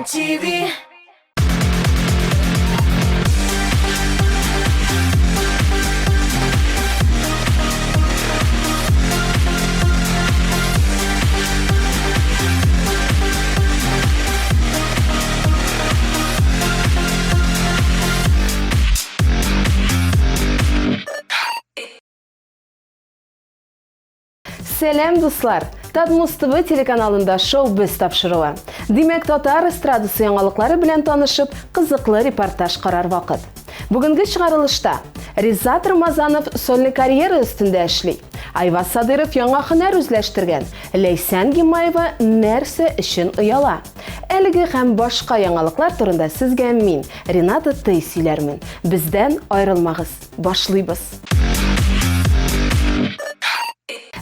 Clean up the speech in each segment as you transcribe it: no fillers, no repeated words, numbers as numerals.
TV. Сәлам, дуслар! Татмус ТВ телеканалында шоу Без тапшыруы. Димәк, татар эстрадасы яңалыклары белән танышып, кызыклы репортаж карар вакыт. Бүгенге чыгарылышта Ризат Рамазанов сольный карьера өстендә эшли. Айваз Садыров яңа һөнәр үзләштергән. Ләйсән Гимаева нәрсә өчен ояла? Әлеге һәм башка яңалыклар турында сезгә мин, Рената Тей сөйләрмен. Бездән аерылмагыз. Башлыйбыз.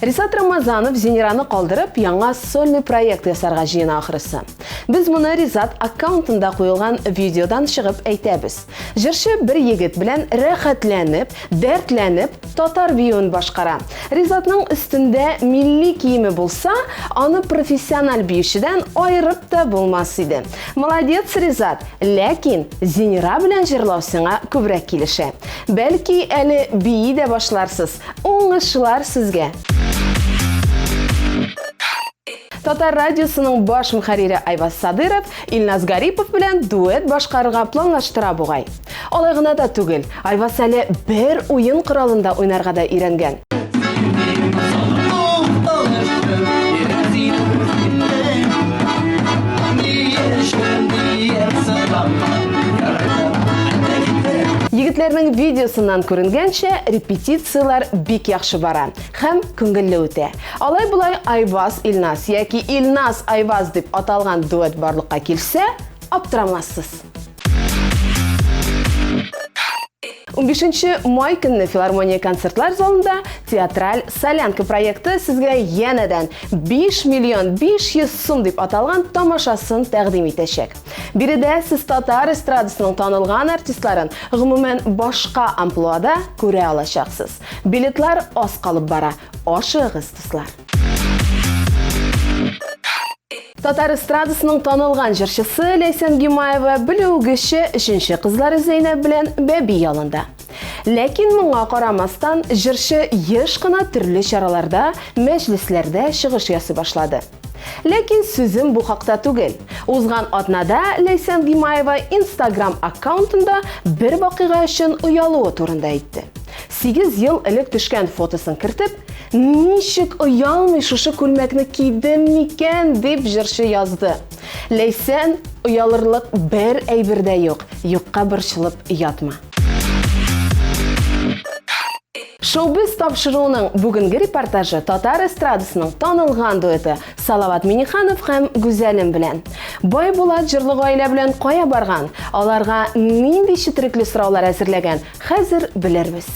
Рисат Рамазанов Зинираны калдырып, яңа сольный проект ясарга җыена ахрысы. Без моны Ризат аккаунтында куелган видеодан чыгып әйтәбез. Җырчы бер егет белән рәхәтләнеп, дәртләнеп татар биюен башкара. Ризатның өстендә милли киеме булса, аны профессиональ биючедән аерып та булмас иде. Молодец, Ризат! Ләкин Зинира белән җырлау сиңа күбрәк килешә. Бәлки, әле бии дә башларсыз. Уңышлар сезгә! Татар радиосының баш мөхәррире Айваз Садыров Илназ Гарипов белән дуэт башкарырга планлаштыра бугай. Алай гына да түгел, Айваз әле бер уен коралында уйнарга да өйрәнгән. Егетләрнең видеосыннан күренгәнчә, репетицияләр бик яхшы бара һәм күңелле үтә. Алай-болай Айваз Илназ яки Илназ Айваз дип аталган дуэт барлыкка килсә, аптырамассыз. 15 май көнне Филармония концертлар залында Театраль солянка проекты сезгә янәдән 5 миллион 500 сум дип аталган тамашасын тәкъдим итәчәк. Биредә сез татар эстрадасының танылган артистларын, гомумән, башка амплуада күрә алачаксыз. Билетлар аз калып бара. Ашыгыгыз, дуслар! Татар эстрадасының танылган җырчысы Ләйсән Гимаева белүегезчә өченче кызлары Зәйнәб белән бәби ялында. Ләкин моңа карамастан, җырчы еш кына төрле чараларда, мәҗлесләрдә чыгыш ясый башлады. Ләкин сүзем бу хакта түгел. Узган атнада Ләйсән Гимаева Инстаграм аккаунтында бер вакыйга өчен оялуы турында әйтте. 8 ел элек төшкән фотосын кертеп, Ничек оялмый шушы күлмәкне кидем микән, дип җырчы язды. Ләйсән, оялырлык бер әйбер дә юк, юкка борчылып ятма. Шоу-биз тапшыруының бүгенге репортажы татар эстрадасының танылган дуэты Салават Миниханов һәм Гүзәлем белән. Бай Булат җырлы гаилә белән кая барган, аларга нинди четерекле сораулар әзерләгән, хәзер белербез.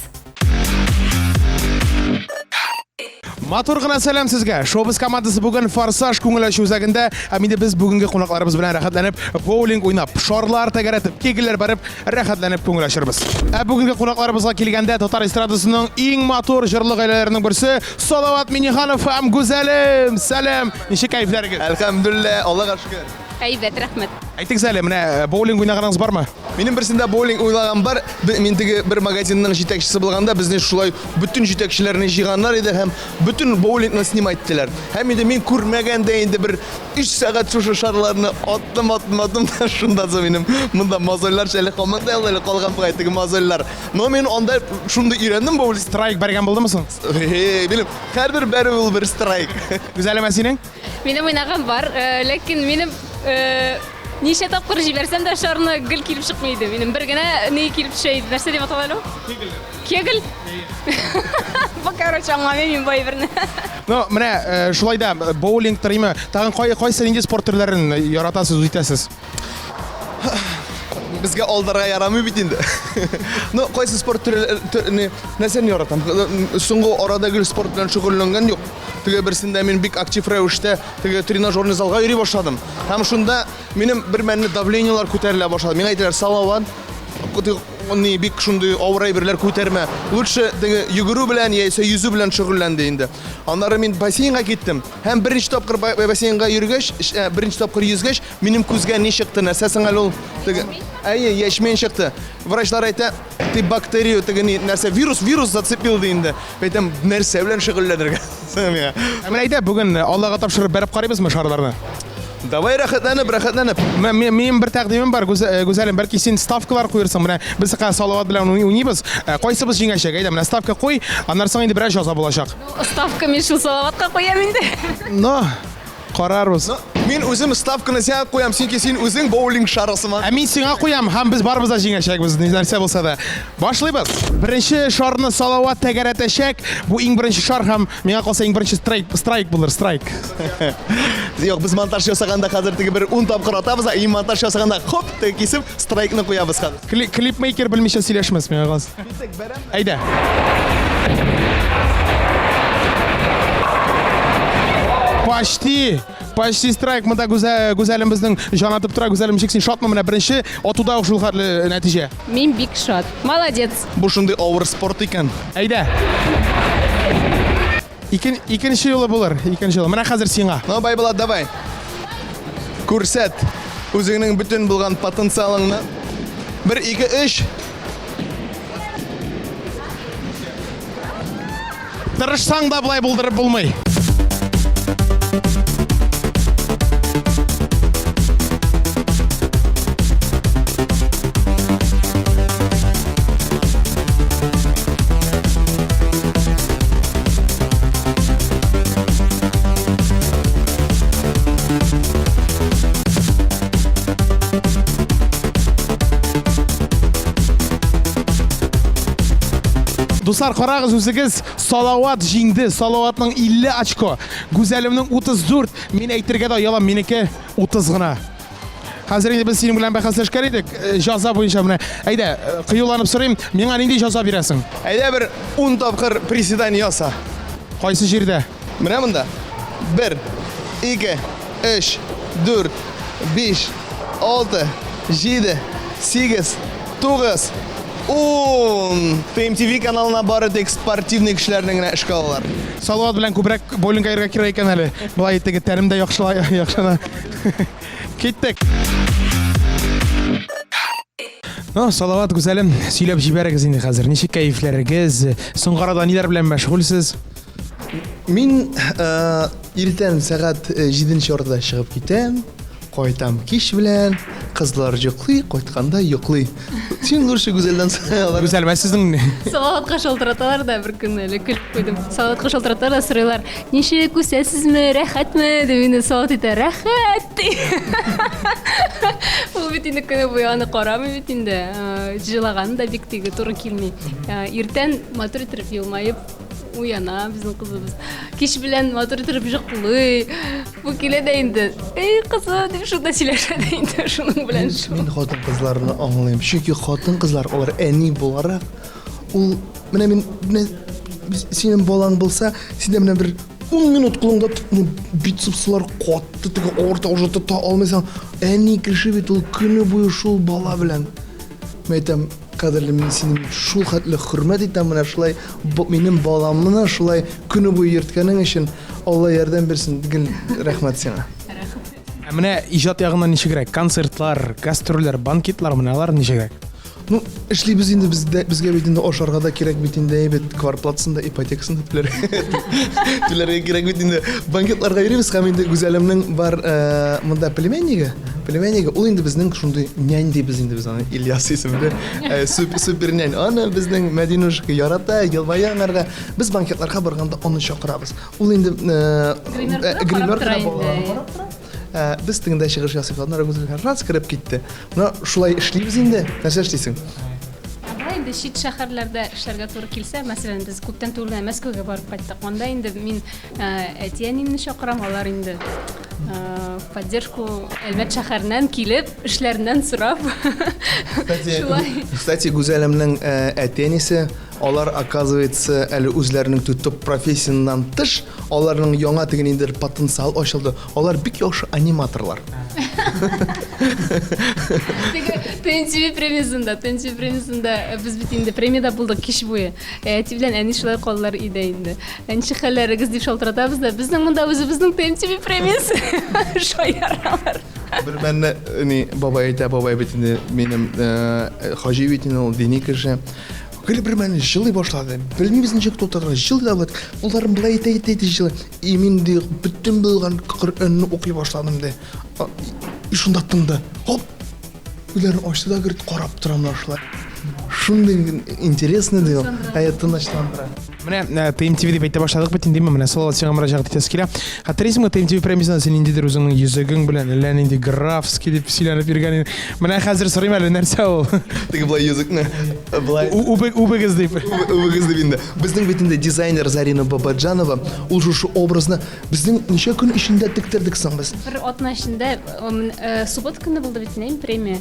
Матур гына сәлам сезгә. Шоубыз командасы бүген Форсаж күңел ачу үзәгендә. Һәм инде без бүгенге кунакларыбыз белән рәхәтләнеп боулинг уйнап, шарлар тәгәрәтеп, кегельләр бәреп, рәхәтләнеп күңел ачырбыз. Ә бүгенге кунакларыбызга килгәндә татар эстрадасының иң матур җырлы гаиләләренең берсе Салават Миниханов һәм Гүзәлем. Сәлам. Ничек кәефләрегез? Әлхәмдүлилләһ, Аллага шөкер. Әйбәт, рәхмәт. Әйтегез әле, менә боулинг уйнаганыгыз бармы? Минем берсендә боулинг уйнаган бар. Мин теге бер магазинның җитәкчесе булганда, безне шулай бөтен җитәкчеләрне җыйганнар иде һәм бөтен боулингны снимать иттеләр. Һәм инде мин күрмәгәндә инде бер 3 сәгать шушы шарларны аттым, аттым, аттым да шунда соң минем монда мозольлар әле калмады, әле калган бугай теге мозольлар. Но мин анда шундый өйрәндем боулинг. Страйк бәргән булдымы соң? Белем, һәрбер бәрү ул бер страйк. Гүзәлем, ә синең? Минем уйнаган бар, ләкин минем Ничә тапкыр җибәрсәм дә шарны гел килеп чыкмый иде. Минем бер генә ни килеп төшә иде. Нәрсә дип атала әле ул? Кегль. Кегль? Бу, короче, аңламыйм мин бу әйберне. Ну, менә э, шулай да э, боулинг тырыймы? Тагын кай кайсы нинди спорт төрләрен яратасыз, үз итәсез? Безгә алдарга ярамый бит инде. Ну, кайсы спорт төре нәрсәне яратам? Соңгы арада гел спорт белән шөгыльләнгән юк. Теге берсендә мин бик актив рәвештә теге тренажерный залга йөри башладым. Һәм шунда минем бер мәлне давлениелар күтәрелә башлады. Миңа әйтәләр, Салават, ни бик шундый авыр әйберләр күтәрмә. Лучше теге йөгерү белән яисә йөзү белән шөгыльлән ди инде. Аннары мин бассейнга киттем. Һәм беренче тапкыр бассейнга йөргәч, э, беренче тапкыр йөзгәч, минем күзгә ни чыкты? Нәрсә соң әле ул? Теге Әйе, ячмень чыкты. Врачлар әйтә, ты бактерию, теге ни, нәрсә, вирус, вирус зацепил ди инде. Әйтәм, нәрсә белән шөгыльләнергә соң миңа? Ә менә әйдә, бүген Аллага тапшырып бәреп карыйбызмы шарларны? Давай рәхәтләнеп, рәхәтләнеп. Минем бер тәкъдимем бар, э, Гүзәлем, бәлки син ставкалар куерсың. Менә без хәзер Салават белән уйныйбыз. Э, кайсыбыз җиңәчәк? Әйдә, менә ставка куй, аннан соң инде берәр җәза булачак. Ну, ставка мин шул Салаватка куям инде. Но, карарбыз. Мин үзем ставканы сиңа куям, чөнки син үзең боулинг шары сыман. Ә мин сиңа куям, һәм без барыбыз да җиңәчәкбез, нәрсә булса да. Башлыйбыз. Беренче шарны Салават тәгәрәтәчәк. Бу иң беренче шар һәм миңа калса иң беренче страйк, страйк булыр, страйк. Юк, без монтаж ясаганда хәзер теге бер 10 тапкыр атабыз, ә иң монтаж ясаганда хоп, теге кисеп страйкны куябыз хәзер. Кли клипмейкер белмичә сөйләшмәс миңа калса. Әйдә. Почти, почти страйк монда гүзә, гүзәлем безнең җан атып тора. Гүзәлем, ничек син шатмы менә беренче атуда ук шул хәтле нәтиҗә? Мин бик шат. Молодец. Бу шундый авыр спорт икән. Әйдә. Икен, икенче юлы булыр, икенче юлы. Менә хәзер сиңа. Ну, Байбулат, давай. Күрсәт үзеңнең бөтен булган потенциалыңны. Бер, ике, өч. Тырышсаң да болай булдырып булмый. Дуслар, карагыз үзегез, Салават җиңде. Салаватның 50 очко, Гүзәлемнең 34. Мин әйтергә дә оялам, минеке 30 гына. Хәзер инде без синең белән бәхәсләшкән идек, э, җаза буенча менә. Әйдә, э, кыюланып сорыйм, миңа нинди җаза бирәсең? Әйдә бер 10 тапкыр приседание яса. Кайсы җирдә? Менә монда. 1, 2, 3, 4, 5, 6, 7, 8, 9, 10. TMTV каналына бары тик спортивный кешеләрне генә эшкә алалар. Салават белән күбрәк боулингка йөрергә кирәк икән әле. Болай теге тәнем дә яхшыла, яхшына. Киттек. Ну, Салават, Гүзәлем, сөйләп җибәрегез инде хәзер. Ничек кәефләрегез? Соңгы арада ниләр белән мәшгульсез? Мин э, иртән сәгать э, җиденче яртыда чыгып китәм, кайтам кич белән, кызлар йоклый, кайтканда йоклый. Син лучше Гүзәлдән сора алар. Гүзәл, ә сезнең Салаватка шалтыраталар да бер көнне әле көлеп куйдым. Салаватка шалтыраталар да сорыйлар, ничек үсәсезме, рәхәтме? Дип инде Салават әйтә, рәхәт ди. Ул бит инде көне буе аны карамый бит инде. Э, Җылаганы да бик теге туры килми. Э, Иртән матур итеп елмаеп уяна безнең кызыбыз. Кич белән матур итеп йоклый. Бу килә дә инде, эй, кызым, дип шунда сөйләшә дә инде шуның белән шул. Мин хатын-кызларны аңлыйм. Чөнки хатын-кызлар алар әни буларак, ул менә мин менә синең балаң булса, син дә менә бер 10 минут кулыңда ну, бицепслар катты, теге авырта уже тота алмыйсың. Әни кеше бит ул көне буе шул бала белән. Мин әйтәм, кадерле, мин сине шул хәтле хөрмәт итәм, менә шулай минем баламны шулай көне буе йөрткәнең өчен Алла ярдәм бирсен, гел рәхмәт сиңа. Ә менә иҗат ягыннан ничегрәк? Концертлар, гастрольләр, банкетлар, менә алар ничегрәк? Ну, эшлибез инде, бездә, безгә бит инде ашарга да кирәк бит инде, әйбәт квартплатасын да, ипотекасын да түләргә, түләргә кирәк бит инде. Банкетларга йөрибез һәм инде Гүзәлемнең бар э, монда племяннигы, племяннигы, ул инде безнең шундый нянь дибез инде без аны, Ильяс исемле, э, супер нянь. Аны безнең Мәдинушка ярата, елмая аңарга. Без банкетларга барганда аны чакырабыз. Ул инде э, гримеркада балаларны карап тора. Э, без тегендә чыгыш ясыйбыз, аннары Гүзәл раз кереп китте. Менә шулай эшлибез инде. Нәрсә эшлисең? Ә инде чит шәһәрләрдә эшләргә туры килсә, мәсәлән, без күптән түгел генә Мәскәүгә барып кайттык. Анда инде мин э, әти-әниемне чакырам, алар инде э, в поддержку Әлмәт шәһәреннән килеп, эшләреннән сорап. Шулай. Кстати, Гүзәлемнең әти-әнисе, алар, оказывается, әле үзләренең төп профессиясеннән тыш, аларның яңа теге ниндидер потенциал ачылды. Алар бик яхшы аниматорлар. Теге ТНТВ премиясендә, ТНТВ премиясендә без бит инде премиядә булдык кич буе. Әти белән әни шулай калдылар өйдә инде. Ә ничек хәлләрегез дип шалтыратабыз да, безнең монда үзебезнең ТНТВ премиясе. Шаяралар. Бер мәлне ни бабай әйтә, бабай бит инде минем хаҗи бит инде ул дини кеше. Гел бер мәлне җылый башлады. Белмибез ничек туктатырга. Җылый да бит. Кулларын болай итә итә итә җылый. И мин ди бөтен булган Коръәнне укый башладым ди. И шунда тынды. Хоп! Күзләрен ачты да, говорит, карап тора менә шулай. Шундый интересный ди ул. Әйе, тынычландыра. Менә ТМТВ дип әйтә башладык бит инде, менә Салават сиңа мөрәҗәгать итәсе килә. Хәтерлисеңме, ТМТВ премиясендә син ниндидер үзеңнең йөзегең белән әллә нинди графский дип сөйләнеп йөргән идең. Менә хәзер сорыйм әле, нәрсә ул? Теге болай йөзекне болай Үбегез дип. Үбегез дип инде. Безнең бит инде дизайнер Зарина Бабаджанова, ул шушы образны безнең ничә көн эчендә тектердек соң без? Бер атна эчендә, суббота көнне булды бит инде премия.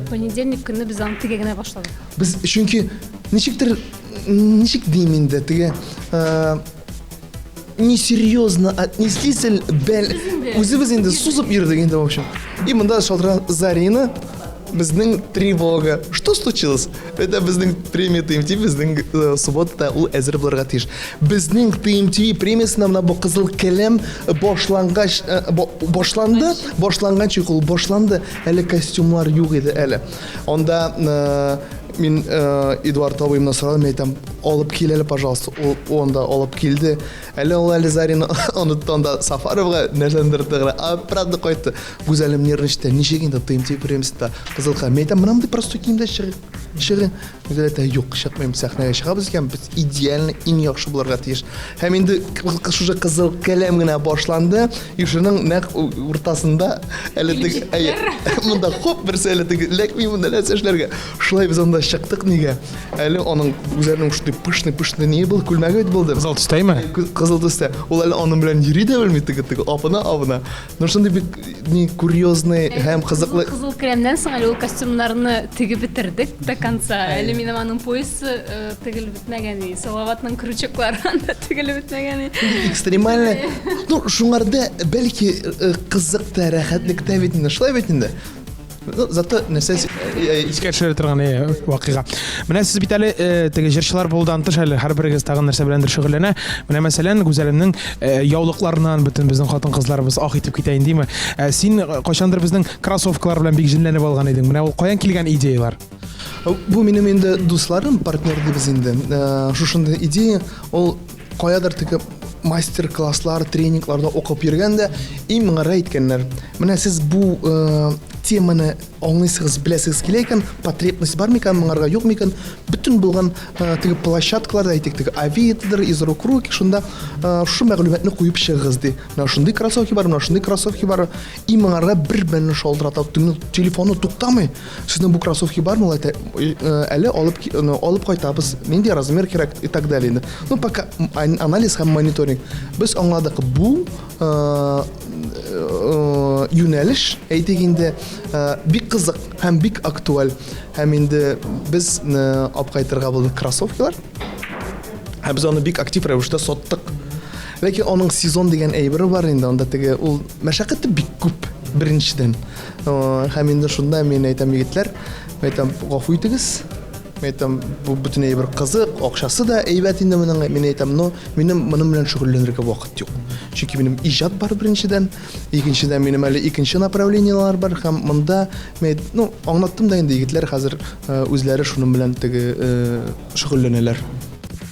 Понедельник көнне без аны тегә генә башладык. Без чөнки ничектер, ничек дим инде, теге несерьезно отнеслись, бәл, үзебез инде сузып йөрдек инде, в общем. И монда шалтыраган Зарина, безнең тревога. Что случилось? Это безнең премия ТМТ, безнең субботада ул әзер булырга тиеш. Безнең ТМТ премиясенә менә бу кызыл келәм башлангач, башланды, башланганчы ул башланды, әле костюмнар юк иде әле. Анда мин Эдуард абыемнан сорадым, әйтәм, алып кил әле, пожалуйста. Ул анда алып килде. Әле ул әле Зарина онытты анда Сафаровга нәрсәндер тыгыра. Обратно кайтты. Гүзәлем нервничает, ничек инде ТМТ премиясендә кызыл каләм. Мин әйтәм, менә мондый простой киемдә чыгыйк. Чыгыйк. Гүзәл әйтә, юк, чыкмыйм, сәхнәгә чыгабыз икән, без идеально иң яхшы булырга тиеш. Һәм инде шушы кызыл каләм генә башланды, и шуның нәкъ уртасында әле теге, әйе, монда хоп, берсе әле теге эләкми монда нәрсә эшләргә. Шулай без анда чыктык нигә? Әле аның үзенең шундый пышный-пышный ние булды, күлмәге бит булды. Кызыл төстәме? Кызыл төстә. Ул әле аның белән йөри дә белми, теге теге абына абына. Ну шундый бик ни курьезный һәм кызыклы. Кызыл келәмнән соң әле ул костюмнарны тегеп бетердек до конца. Әле минем аның поясы тегелеп бетмәгән иде. Салаватның крючоклары анда тегелеп бетмәгән иде. Экстремально. Ну, шуңарда бәлки кызык та, рәхәтлек тә бит инде. Шулай бит инде. Ну, зато нәрсә искә төшерә торган вакыйга. Менә сез бит әле теге җырчылар булудан тыш әле һәрберегез тагын нәрсә беләндер шөгыльләнә. Менә мәсәлән, Гүзәлемнең яулыкларыннан бөтен безнең хатын-кызларыбыз ах итеп китә инде, димме? Син кайчандыр безнең кроссовкалар белән бик җенләнеп алган идең. Менә ул каян килгән идеялар? Бу минем инде дусларым, партнер дибез инде. Шушындый идея, ул каядыр теге мастер-класслар, тренингларда укып йөргән дә, и моңа әйткәннәр. Менә сез бу теманы аңлыйсыгыз, беләсегез килә икән, потребность бар микән моңарга, юк микән, бөтен булган теге площадкаларда, әйтик, теге Авитодыр, из рук руки, шунда шушы мәгълүматны куеп чыгыгыз ди. Менә шундый кроссовки бар, менә шундый кроссовки бар. И моңарга бер бәлне шалтырата, телефоны туктамый. Сезнең бу кроссовки бармы? Ул әйтә, әле алып алып кайтабыз. Нинди размер кирәк и так далее инде. Ну, пока анализ һәм мониторинг. Без аңладык, бу юнәлеш, әйтик инде, бик кызык һәм бик актуаль. Һәм инде без алып кайтырга булдык кроссовкилар. Һәм без аны бик актив рәвештә саттык. Ләкин аның сезон дигән әйбере бар инде, анда теге ул мәшәкате бик күп, беренчедән. Һәм инде шунда мин әйтәм, егетләр, мин әйтәм, гафу итегез, мин әйтәм, бу бөтен әйбер кызык, акчасы да әйбәт инде моның, мин әйтәм, но минем моның белән шөгыльләнергә вакыт юк. Чөнки минем иҗат бар беренчедән, икенчедән минем әле икенче направлениеләр бар һәм монда мин, ну, аңлаттым да инде, егетләр хәзер үзләре шуның белән теге шөгыльләнәләр.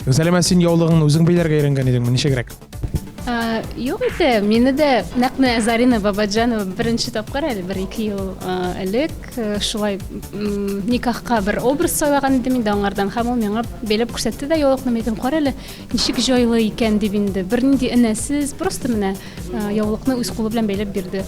Сәлимә, син яулыгыңны үзең бәйләргә өйрәнгән идеңме? Ничегрәк? Юк инде, мине дә нәкъ менә Зарина Бабаджанова беренче тапкыр әле бер-ике ел элек шулай никахка бер образ сайлаган идем инде аңардан һәм ул миңа бәйләп күрсәтте дә яулыкны, мин әйтәм, кара әле, ничек җайлы икән дип инде, бернинди энәсез, просто менә яулыкны үз кулы белән бәйләп бирде.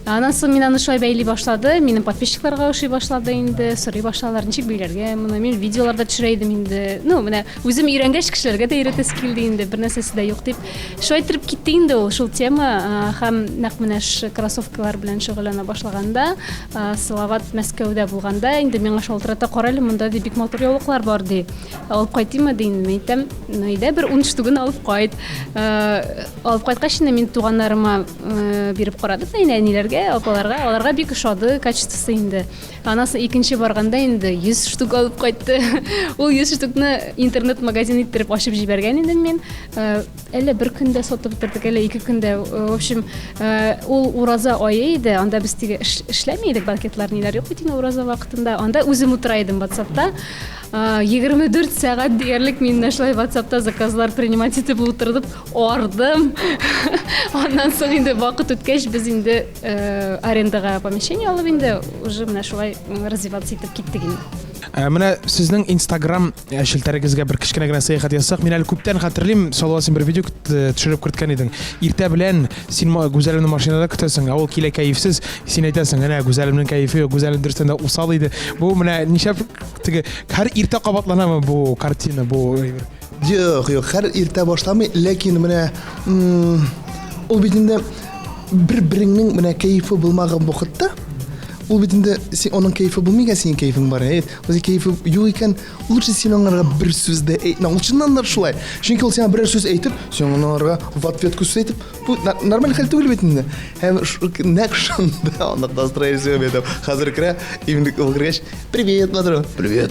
Аннан соң мин аны шулай бәйли башлады, минем подписчикларга ошый башлады инде, сорый башладылар, ничек бәйләргә моны. Мин видеоларда төшерә идем инде. Ну, менә үзем өйрәнгәч, кешеләргә дә өйрәтәсе килде инде, бер нәрсәсе дә юк дип. Шулай итеп китте инде ул шул тема һәм нәкъ менә шушы кроссовкалар белән шөгыльләнә башлаганда, Салават Мәскәүдә булганда инде миңа шалтырата, кара әле, монда ди бик матур яулыклар бар ди. Алып кайтыйммы ди инде, мин әйтәм, ну әйдә бер ун штугын алып кайт. Алып кайткач инде мин туганнарыма биреп карадым да инде әниләргә. әбиләргә, апаларга, аларга бик ошады качествосы инде. Аннан соң икенче барганда инде 100 штук алып кайтты. Ул 100 штукны интернет-магазин иттереп ачып җибәргән идем мин. Э, әллә бер көндә сатып бетердек, әллә ике көндә. Э, в общем, э, ул ураза ае иде, анда без теге эшләми идек, банкетлар ниләр юк бит инде ураза вакытында. Анда үзем утыра идем WhatsAppта. 24 сәгать диярлек мин менә шулай WhatsAppта заказлар принимать итеп утырдым, ардым. Аннан соң инде вакыт үткәч, без инде э, арендага помещение алып инде уже менә шулай развиваться итеп киттек инде. Ә, менә сезнең Инстаграм э, челтәрегезгә бер кечкенә генә сәяхәт ясасак, мин әле күптән хәтерлим, Салават, син бер видео э, төшереп керткән идең. Иртә белән син Гүзәлемне машинада көтәсең, ә ул килә кәефсез, син әйтәсең, әнә Гүзәлемнең кәефе юк, Гүзәлем дөрестән дә усал иде. Бу менә нишләп теге һәр иртә кабатланамы бу картина, бу әйбер? Юк, юк, һәр иртә башламый, ләкин менә ул бит инде бер-береңнең менә кәефе булмаган вакытта, ул бит инде син аның кәефе булмый икән, синең кәефең бар, әйт. Үзе кәефе юк икән, лучше син аңарга бер сүз дә әйтмә. Ул чыннан да шулай. Чөнки ул сиңа берәр сүз әйтеп, син аңарга в ответку сүз әйтеп, бу нормаль хәл түгел бит инде. Һәм нәкъ шунда аның настроение бит. Хәзер керә, именно ул кергәч, привет, матур. Привет.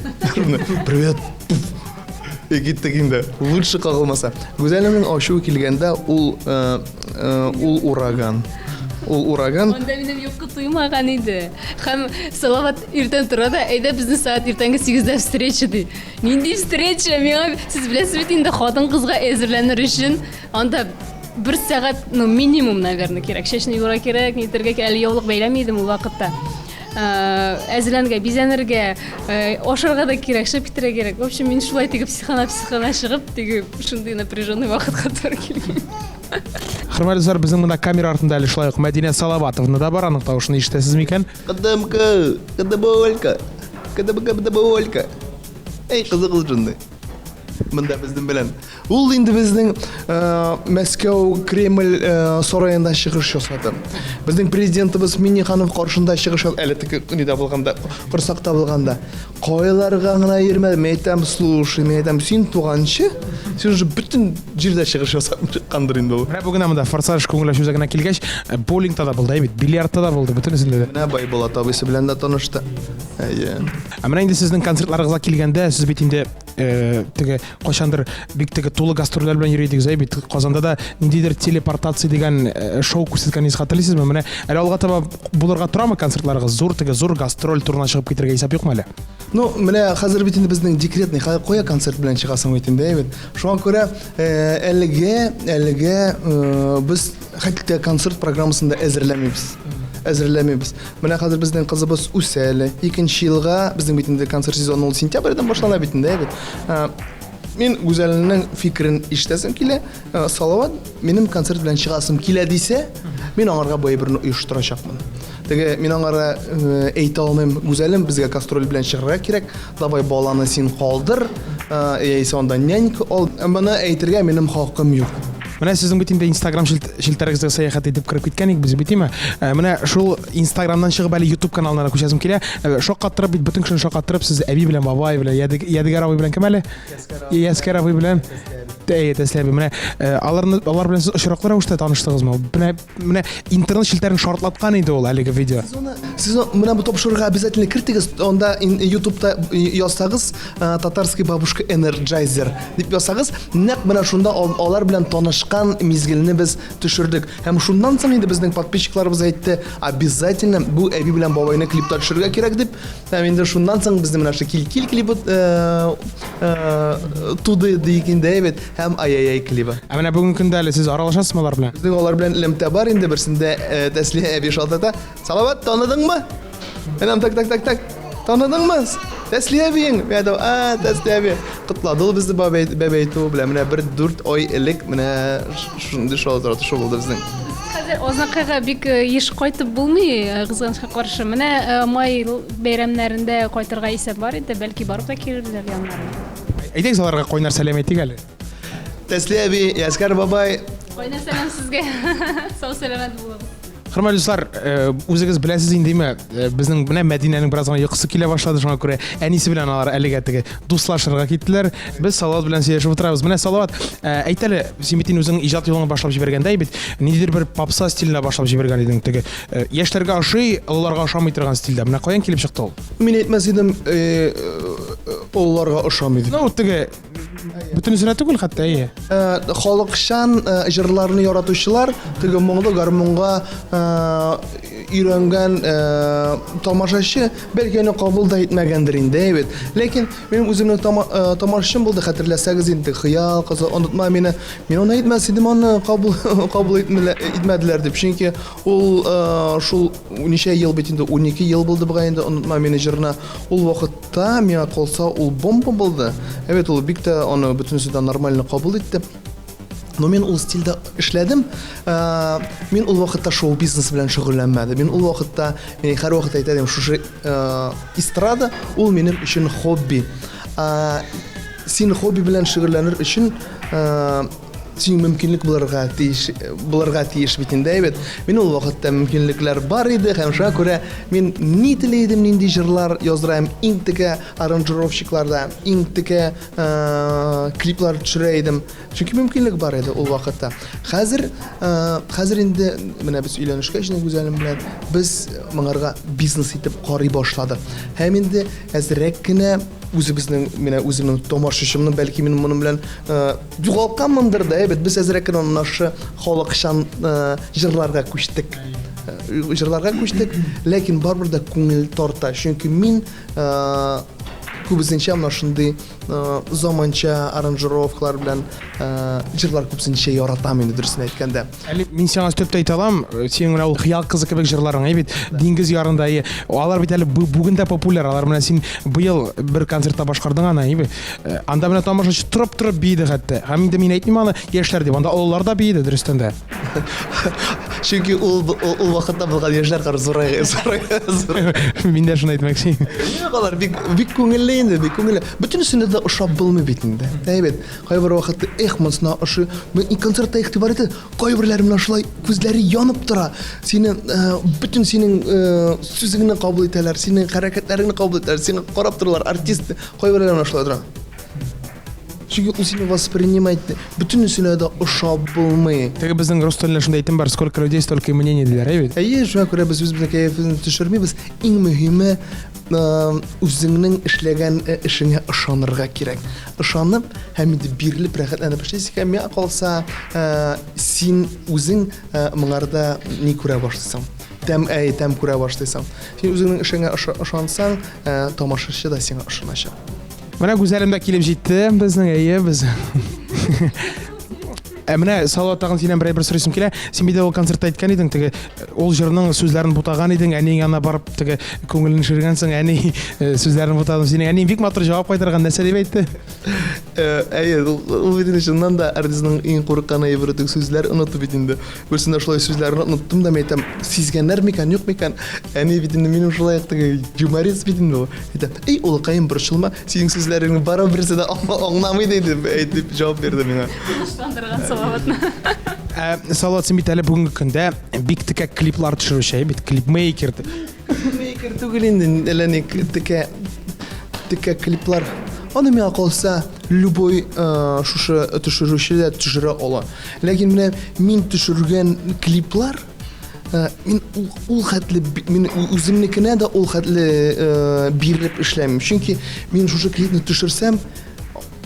Привет. И киттек инде. Лучше кагылмаса. Гүзәлемнең ачуы килгәндә ул э, э, ул ураган. Ул ураган. Анда минем йокы туймаган иде. Һәм Салават иртән тора да, әйдә безнең сәгать иртәнге 8-дә встреча ди. Нинди встреча? Миңа сез беләсез бит инде хатын-кызга әзерләнер өчен анда бер сәгать, ну, минимум, наверное, кирәк. Чәчне юырга кирәк, нитәргә кирәк. Әле яулык бәйләми идем ул вакытта. Э, әзерләнергә, бизәнергә, э, ашарга да кирәк, чыгып китәргә кирәк. В общем, мин шулай теге психана-психана чыгып, теге шундый напряженный вакытка туры килгән. Хөрмәтле дуслар, безнең монда камера артында әле шулай ук Мәдинә Салаватовна да бар, аның тавышын ишетәсез микән? Кадымка, кадыболька, кадыбка, кадыболька. Эй, кызыгыз шундый. Монда безнең белән. Ул инде безнең э, Мәскәү Кремль э, сараенда чыгыш ясады. Безнең президентыбыз Минниханов каршында чыгыш ясады. Әле теге нидә булганда, корсакта булганда. Кайларга гына йөрмәде. Мин әйтәм, слушай, мин әйтәм, син туганчы, син уже бөтен җирдә чыгыш ясап чыккандыр инде ул. Менә бүген монда Форсаж күңел ачу үзәгенә килгәч, э, боулингта да булды, әйбит, бильярдта да булды, бөтенесендә дә. Менә Байбулат абыйсы белән дә танышты. Әйе. Ә менә инде сезнең концертларыгызга килгәндә, сез бит инде э, теге кайчандыр бик теге тулы гастрольләр белән йөри идегез, әй бит Казанда да ниндидер телепортация дигән э, шоу күрсәткәнегез хәтерлисезме? Менә әле алга таба булырга торамы концертларыгыз? Зур теге зур гастроль турына чыгып китәргә исәп юкмы әле? Ну, менә хәзер бит инде безнең декретный, кая концерт белән чыгасың бит инде, әйбәт. Шуңа күрә э, әлегә, әлегә э, без хәтта концерт программасын да әзерләмибез. Әзерләмибез. Менә хәзер безнең кызыбыз үсә әле. Икенче елга безнең бит инде концерт сезоны ул сентябрьдән башлана бит инде, әйбәт. Мин Гүзәлнең фикерен ишетәсем килә. Салават, минем концерт белән чыгасым килә дисә, мин аңарга бу әйберне оештырачакмын. Теге мин аңарга әйтә алмыйм, Гүзәлем, безгә гастроль белән чыгарга кирәк, давай баланы син калдыр, яисә анда нянька ал. Моны әйтергә минем хакым юк. Менә сезнең бит инде Инстаграм челтәрегезгә сәяхәт итеп кереп киткән идек без бит, име? Менә шул Инстаграмнан чыгып әле YouTube каналына да күчәсем килә. Шаккаттырып бит, бөтен кешене шаккаттырып, сез әби белән бабай белән, Ядегәр абый белән кем әле? Яскәр абый белән. Әйе, Тәслә әби. Менә аларны алар белән сез очраклы рәвештә таныштыгызмы? Менә менә интернет челтәрен шартлаткан иде ул әлеге видео. Сез аны, сез менә бу тапшыруга обязательно кертегез. Анда YouTube'та язсагыз, Татарский бабушка Energizer дип язсагыз, нәкъ менә шунда алар белән танышкан мизгелне без төшердек. Һәм шуннан соң инде безнең подписчикларыбыз әйтте, обязательно бу әби белән бабайны клипта төшерергә кирәк дип. Һәм инде шуннан соң безнең менә шул Кил-кил клибы э, э, туды диек инде, әйбәт, һәм Ай-яй-яй клибы. Ә менә бүгенге көндә әле сез аралашасызмы алар белән? Безнең алар белән элемтә бар инде, берсендә э, Тәслия әби шалтырата. Салават, таныдыңмы? Әнәм так так так так. Таныдыңмы? Тәслия әбиең. Мин әйтәм, а, Тәслия әби. Котлады ул безне бабай бәбәй туу белән. Менә бер дүрт ай элек менә шундый шалтыратышу булды безнең. Хәзер Азнакайга бик э, еш кайтып булмый, э, кызганычка каршы. Менә э, май бәйрәмнәрендә кайтырга исәп бар иде, бәлки барып та килербез әле яннарына. Әйдәгез аларга кайнар сәлам әйтик әле. Тәслия әби, Яскәр бабай. Кайнар сәлам сезгә. Сау сәламәт булыгыз. Хөрмәтле дуслар, үзегез беләсез инде, димме, безнең менә Мәдинәнең бераз гына йокысы килә башлады, шуңа күрә әнисе белән алар әлегә теге дуслашырга киттеләр. Без Салават белән сөйләшеп утырабыз. Менә Салават, әйт әле, син бит инде үзең иҗат юлыңны башлап җибәргәндә бит, ниндидер бер попса стиленә башлап җибәргән идең теге. Яшьләргә ошый, олыларга ошамый торган стильдә. Менә каян килеп чыкты ул? Мин әйтмәс идем, олыларга ошамый дип. Ну, теге бөтенесенә түгел хәтта, әйе. Халыкчан җырларны яратучылар теге моңлы гармунга өйрәнгән тамашачы бәлки аны кабул да итмәгәндер инде, әйбәт. Ләкин минем үземнең тамашачым булды, хәтерләсәгез инде, Хыял кызы, онытма мине. Мин аны әйтмәс идем, аны кабул кабул итмәделәр дип. Чөнки ул шул ничә ел бит инде, 12 ел булды бугай инде, онытма мине җырына. Ул вакыт Та, миңа калса, ул бомба булды. Әбәт, ул бик тә аны бөтенесе дә нормально кабул итте. Но мин ул стильдә эшләдем. Э, мин ул вакытта шоу-бизнес белән шөгыльләнмәдем. Мин ул вакытта, мин һәрвакыт әйтә идем, шушы э, эстрада ул минем өчен хобби. Э, син хобби белән шөгыльләнер өчен син мөмкинлек булырга тиеш булырга тиеш бит инде әйбәт мин ул вакытта мөмкинлекләр бар иде һәм шуңа күрә мин ни тели идем нинди җырлар яздырам иң текә аранжировщикларда иң текә э, клиплар төшерә идем чөнки мөмкинлек бар иде ул вакытта хәзер э, хәзер инде менә без өйләнешкәч инде гүзәлем белән без моңарга бизнес итеп карый башладык һәм инде әзрәк кенә үзебезнең менә үземнең тамашачымны бәлки мин моның белән э, югалтканмындыр да әйбәт без әзрәк кенә нашы халыкчан э, җырларга күчтек э, җырларга күчтек ләкин барыбер дә күңел тарта чөнки мин күбесенчә менә шундый заманча аранжировкалар белән җырлар күбесенчә яратам инде дөресен әйткәндә Әле мин сиңа өстәп тә әйтә алам, синең менә ул Хыял кызы кебек җырларың, әй бит, Диңгез ярында, әйе. Алар бит әле бүген дә популяр. Алар менә син быел бер концертта башкардың аны, әйе бит. Анда менә тамашачы торып-торып биеде хәтта. Һәм инде мин әйтмим аны яшьләр дип, анда олылар да биеде, дөрестән дә. Чөнки ул ул вакытта булган яшьләр кар зурай зурай. Мин дә шуны әйтмәкче. Юк, алар бик бик күңелле инде, бик күңелле. Бөтенесенә дә ошап булмый бит инде. Әйбәт. Кайбер вакытта, эх, монысына ошый. Мин и концертта игътибар итә, кайберләре менә шулай күзләре янып тора. Сине э, бөтен синең э, сүзеңне кабул итәләр, синең хәрәкәтләреңне кабул итәләр, сиңа карап торалар, артист. Кайберләре менә шулай тора. Чөнки ул сине воспринимать итте. Бөтенесенә дә ошап булмый. Теге безнең рус телендә шундый әйтем бар, сколько людей, столько и мнений диләр, әйе бит? Әйе, шуңа күрә без үзебезнең кәефебезне төшермибез. Иң мөһиме, үзеңнең эшләгән эшеңә ышанырга кирәк. Ышанып һәм инде бирелеп, рәхәтләнеп эшлисең икән, миңа калса, син үзең моңарда ни күрә башлыйсың? Тәм, әй, тәм күрә башлыйсың. Син үзеңнең эшеңә ышансаң, тамашачы да сиңа ышаначак. Менә Гүзәлем дә килеп җитте безнең, әйе, без. Ә менә Салават тагын синнән бер әйбер сорыйсым килә. Син бит ул концертта әйткән идең, теге ул җырның сүзләрен бутаган идең, әниең янына барып теге күңелен төшергәнсең, әни э, сүзләрен бутадым. Синең әниең бик матур җавап кайтарган, нәрсә дип әйтте? Э, әйе, ул бит инде чыннан да артистның иң курыккан әйбере теге сүзләр оныту бит инде. Берсендә шулай сүзләрне оныттым да, мин әйтәм, сизгәннәр микән, юк микән? Әни бит инде минем шулай ук теге юморист бит инде ул. Әйтә, эй, улыкаем, борчылма, синең сүзләреңне барыбер берсе дә аңламый диде, дип җавап бирде миңа. Тынычландырган Салаватны. Ә, Салават, син бит әле бүгенге көндә бик текә клиплар төшерүче, бит клипмейкер. Клипмейкер түгел инде, әллә ни текә текә клиплар. Аны миңа калса, любой э, шушы төшерүче дә төшерә ала. Ләкин менә мин төшергән клиплар, Э, мин ул хәтле мин үземнекенә дә ул хәтле э, бирелеп эшләмим. Чөнки мин шушы клипны төшерсәм,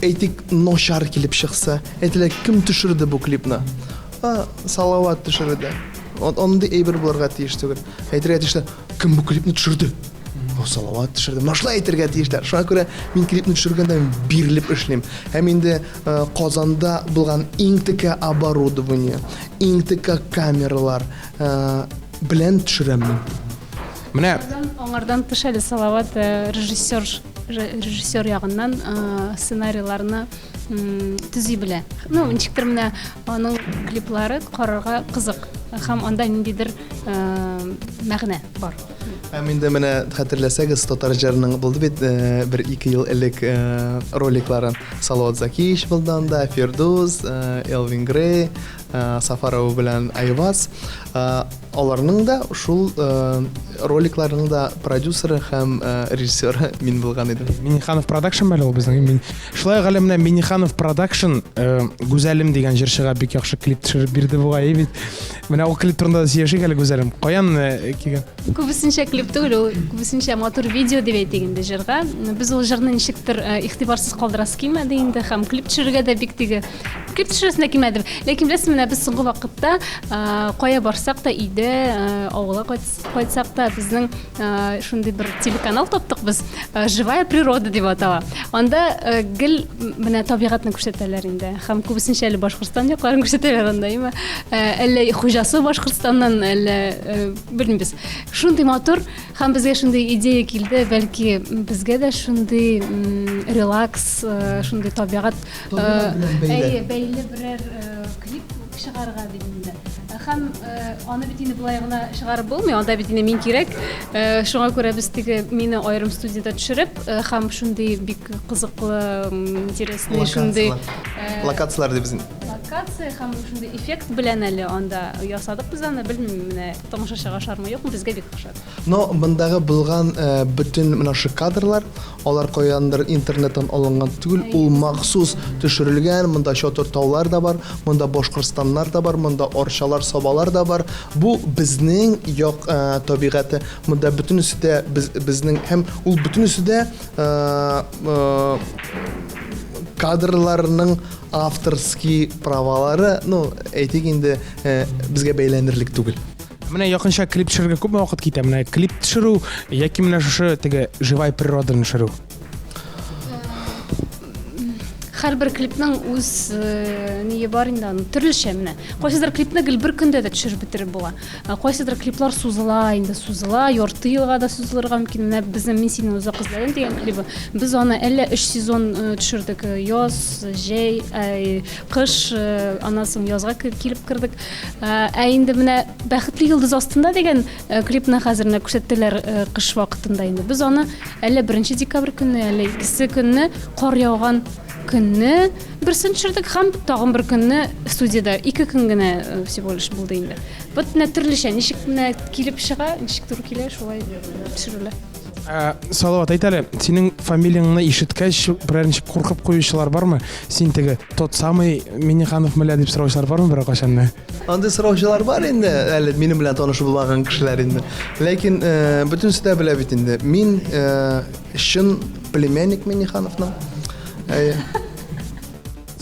әйтик, начар килеп чыкса, әйтелә, кем төшерде бу клипны? А, Салават төшерде. Андый әйбер булырга тиеш түгел. Әйтергә тиешләр, кем бу клипны төшерде? О, Салават төшерде. Менә шулай әйтергә тиешләр. Шуңа күрә мин клипны төшергәндә мин бирелеп эшлим. Һәм инде э, Казанда булган иң текә оборудование, иң текә камералар э, белән төшерәм мин. Менә аңардан тыш әле Салават э, режиссер режиссер ягыннан сценарийларны төзи белә. Ну, ничектер менә аның клиплары карарга кызык. Һәм анда ниндидер мәгънә бар. Һәм инде менә хәтерләсәгез, татар җырының булды бит э, бер ике ел элек э, роликлары. Салават Закиевич булды анда, Фирдус, э, Элвин Грей. Сафарова белән Айваз. Аларның да шул роликларның да продюсеры һәм режиссеры мин булган идем. Миниханов продакшн әле ул безнең. Мин шулай ук әле менә Миниханов продакшн Гүзәлем дигән җырчыга бик яхшы клип төшереп бирде бугай бит. Менә ул клип турында да сөйләшик әле, Гүзәлем. Каян килгән? Күбесенчә клип түгел, ул күбесенчә матур видео дип әйтик инде җырга. Без ул җырны ничектер игътибарсыз калдырасы килмәде инде һәм клип төшерергә дә бик теге клип төшерәсем дә килмәде. Ләкин беләсезме, менә без соңгы вакытта кая барсак та, өйдә, авылга кайтсак та, безнең шундый бер телеканал таптык без, Живая природа дип атала. Анда гел менә табигатьне күрсәтәләр инде. Һәм күбесенчә әле Башкортстан якларын күрсәтәләр анда, әйме? Әллә хуҗасы Башкортстаннан, әллә белмибез. Шундый матур һәм безгә шундый идея килде, бәлки безгә дә шундый релакс, шундый табигать белән бәйле. Әйе, бәйле берәр клип чыгарырга дип инде. Һәм аны бит инде болай гына чыгарып булмый, анда бит инде мин кирәк. Шуңа күрә без теге мине аерым студиядә төшереп, һәм шундый бик кызыклы, интересный шундый локацияләр дип безнең. Локация һәм шундый эффект белән әле анда ясадык без аны, белмим, менә тамашачыга ошармы, юкмы, безгә бик ошады. Но мондагы булган бөтен менә шушы кадрлар, алар каяндыр интернеттан алынган түгел, ул махсус төшерелгән, монда чатыр таулар да бар, монда Башкортстаннар да бар, монда Арчалар, Сабалар да бар. Бу безнең як табигате, монда бөтенесе дә без, безнең һәм ул бөтенесе дә кадрларның авторский правалары, ну, әйтик инде, безгә бәйләнерлек түгел. Менә якынча клип төшерергә күпме вакыт китә? Менә клип төшерү яки менә шушы теге живая природаны төшерү? Һәрбер клипның үз ние бар инде аның, төрлечә менә. Кайсыдыр клипны гел бер көндә дә төшереп бетереп була. Кайсыдыр клиплар сузыла инде, сузыла, ярты елга да сузылырга мөмкин. Менә безнең Мин сине озак эзләдем дигән клибы. Без аны әллә өч сезон төшердек. Яз, җәй, кыш, аннан соң язга килеп кердек. Ә инде менә Бәхетле йолдыз астында дигән клипны хәзер менә күрсәттеләр кыш вакытында инде. Без аны әллә 1 декабрь көнне, әллә икесе көнне кар яуган көнне берсен төшердек һәм тагын бер көнне студиядә ике көн генә всего лишь булды инде. Вот менә төрлечә, ничек менә килеп чыга, ничек туры килә, шулай төшерелә. Салават, әйт әле, синең фамилияңне ишеткәч, берәр ничек куркып куючылар бармы? Син теге тот самый Минниханов мелә дип сораучылар бармы берәр кайчан? Андый сораучылар бар инде, әле минем белән таныш булмаган кешеләр инде. Ләкин бөтенесе дә белә бит инде. Мин чын племянник Миннихановның. Әйе.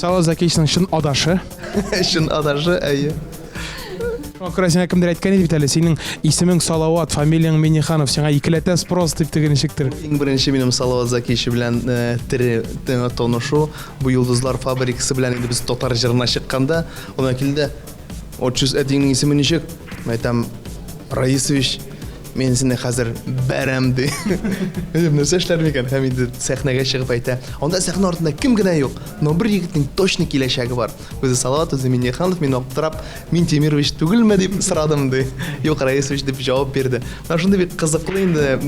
Салават Закичның чын адашы. Чын адашы, әйе. Шуңа күрә сиңа кемдер әйткән иде бит әле, синең исемең Салават, фамилияң Миниханов, сиңа икеләтә спрос дип теге ничектер. Иң беренче минем Салават Закич белән тере танышу, бу Йолдызлар фабрикасы белән инде без татар җырына чыкканда, ул миңа килде, Отчус әтиеңнең исеме ничек? Мин әйтәм, Раисович. Мин сине хәзер бәрәм, ди. Әйтәм, нәрсә эшләр микән? Һәм инде сәхнәгә чыгып әйтә. Анда сәхнә артында кем генә юк, но бер егетнең точно киләчәге бар. Үзе Салават, үзе Миннеханов, мин аптырап, мин Тимирович түгелме дип сорадым, ди. Юк, Раисович дип җавап бирде. Менә шундый бик кызыклы инде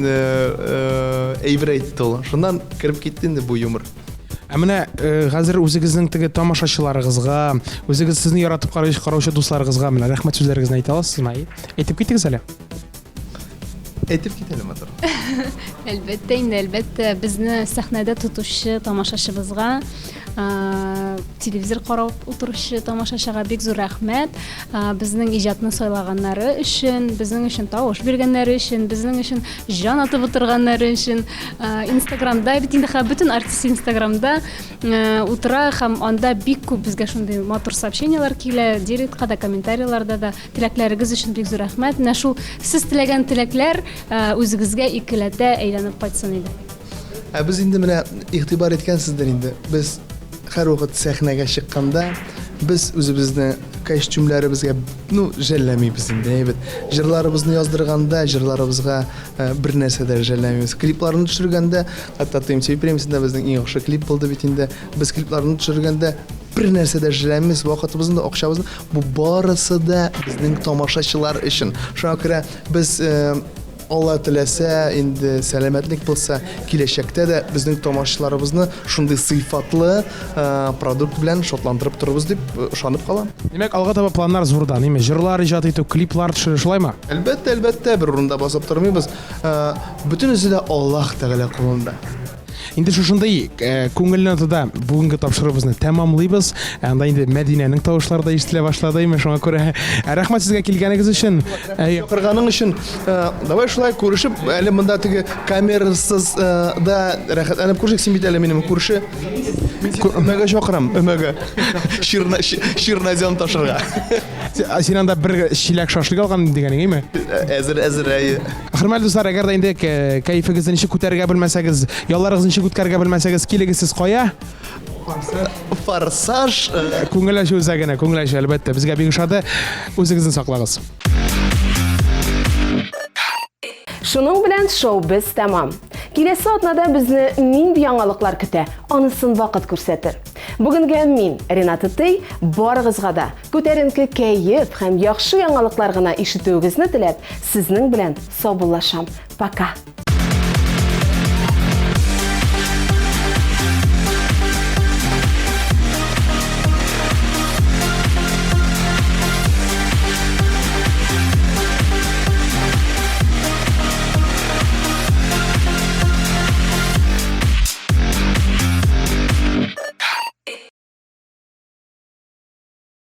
әйбер әйтте ул. Шуннан кереп китте инде бу юмор. Ә менә хәзер үзегезнең теге тамашачыларыгызга, үзегез сезне яратып караучы дусларыгызга менә рәхмәт сүзләрегезне әйтә аласызмы? Әйтеп китегез әле. Әйтеп кит әле, матур. Әлбәттә инде, әлбәттә, безне сәхнәдә тотучы тамашачыбызга, телевизор карап утыручы тамашачыга бик зур рәхмәт. Безнең иҗатны сайлаганнары өчен, безнең өчен тавыш биргәннәре өчен, безнең өчен җан атып утырганнары өчен. Инстаграмда бит инде бөтен артист Инстаграмда утыра һәм анда бик күп безгә шундый матур сообщениеләр килә, директка да, комментарийларда да. Теләкләрегез өчен бик зур рәхмәт. Менә шул сез теләгән теләкләр үзегезгә икеләтә әйләнеп кайтсын иде. Ә без инде менә игътибар иткәнсездер инде, без һәрвакыт сәхнәгә чыкканда без үзебезне костюмнарыбызга, ну, жәлләмибез инде, әйбәт. Җырларыбызны яздырганда, җырларыбызга бер нәрсә дә жәлләмибез. Клипларны төшергәндә, хәтта TMTV премиясендә безнең иң яхшы клип булды бит инде. Без клипларны төшергәндә бер нәрсә дә жәлләмибез, вакытыбызны да, акчабызны. Бу барысы да безнең тамашачылар өчен. Шуңа күрә без э, Алла теләсә, инде сәламәтлек булса, киләчәктә дә безнең тамашачыларыбызны шундый сыйфатлы продукт белән шатландырып торырбыз дип ышанып калам. Димәк, алга таба планнар зурдан, име? Җырлар иҗат итү, клиплар төшерү, шулаймы? Әлбәттә, әлбәттә, бер урында басып тормыйбыз. Бөтенесе дә Аллаһ Тәгалә кулында. Инде шушындый э, күңелле нотада бүгенге тапшыруыбызны тәмамлыйбыз. Ә Анда инде Мәдинәнең тавышлары да ишетелә башлады, име, шуңа күрә ә, рәхмәт сезгә килгәнегез өчен. Әйе. Чакырганың өчен э, давай шулай күрешеп, әле монда теге камерасыз э, да рәхәтләнеп күрешик. Син бит әле минем күрше. Мин сине өмәгә чакырам, өмәгә. Ширна, ширназем ташырга. Син анда бер чиләк шашлык алган дигәнең, әйме? Әзер, әзер, әйе. Хөрмәтле дуслар, әгәр дә инде кәефегезне ничек күтәрергә белмәсәгез, ялларыгызны ничек үткәрергә белмәсәгез, килегез сез кая? Форсаж. Э, күңел ачу үзәгенә, күңел ачу, әлбәттә. Безгә бик ошады. Үзегезне саклагыз. Шуның белән шоу без тәмам. Киләсе атнада безне нинди яңалыклар көтә, анысын вакыт күрсәтер. Бүгенгә мин, Рената Тей, барыгызга да күтәренке кәеф һәм яхшы яңалыклар гына ишетүегезне теләп, сезнең белән саубуллашам. Пока!